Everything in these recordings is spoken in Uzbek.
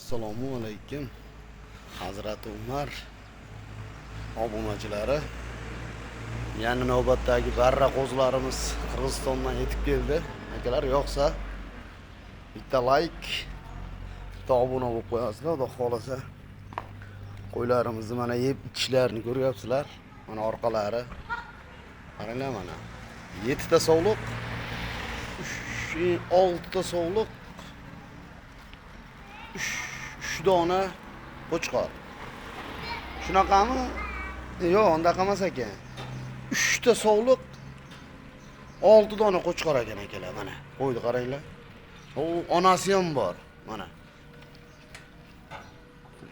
Assalomu alaykum. Hazrati Umar obunachilari. Yana navbatdagi barra qo'zilarimiz Qirg'izistondan yetib keldi. Akalar, yoqsa bitta like, bitta obuna bo'lib qo'yasizlar, Xudo xolasa. Qo'ylarimizni mana yeb ichishlarini ko'ryapsizlar. Mana orqalari. Qaranglar mana. 7 ta sovliq, 3 6 ta sovliq, 3 dona qo'chqor. Shunaqami? Yo'q, undaqa emas ekan. 3 ta sovliq, 6 dona qo'chqor ekan akalar, mana. Qo'ydi qaranglar. U onasi ham bor, mana.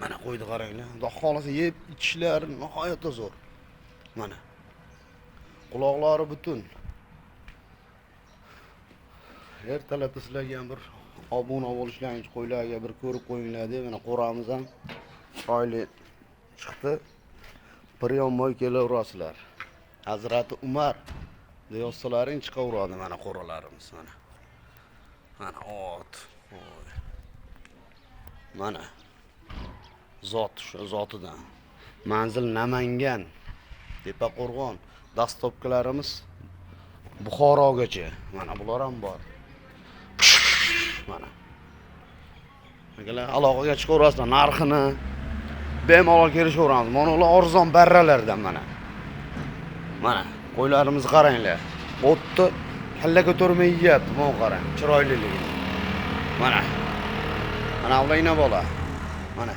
Mana qo'ydi qaranglar. Xudo xolasa yeb ichishlari nihoyatda zo'r. Mana. Quloqlari butun. Ertalabda sizlarga ham bir obuna bo'lishlaringiz, qo'ylarga bir ko'rib qo'yinglar deb mana qo'ramiz ham chiroyli chiqdi. Bir yonmoy kelaverasizlar. Hazrati Umar deb yozsalaring chiqaveradi mana qo'ralarimiz mana. Mana ot. Voy. Mana zot shu zotidan. Manzil Namangan, Tepaqo'rg'on. Dastlabkilarimiz Buxorogacha. Mana bular ham bor. Mana. Akalar, aloqaga chiqaverasizlar, narxini bemalol kelishaveramiz. Mana ular arzon barralardan mana. Mana qo'ylarimizni qaranglar. O'tni kalla ko'tarmay yeyapti, mana qarang, chiroyliligini. Mana. Mana ular ina bola. Mana.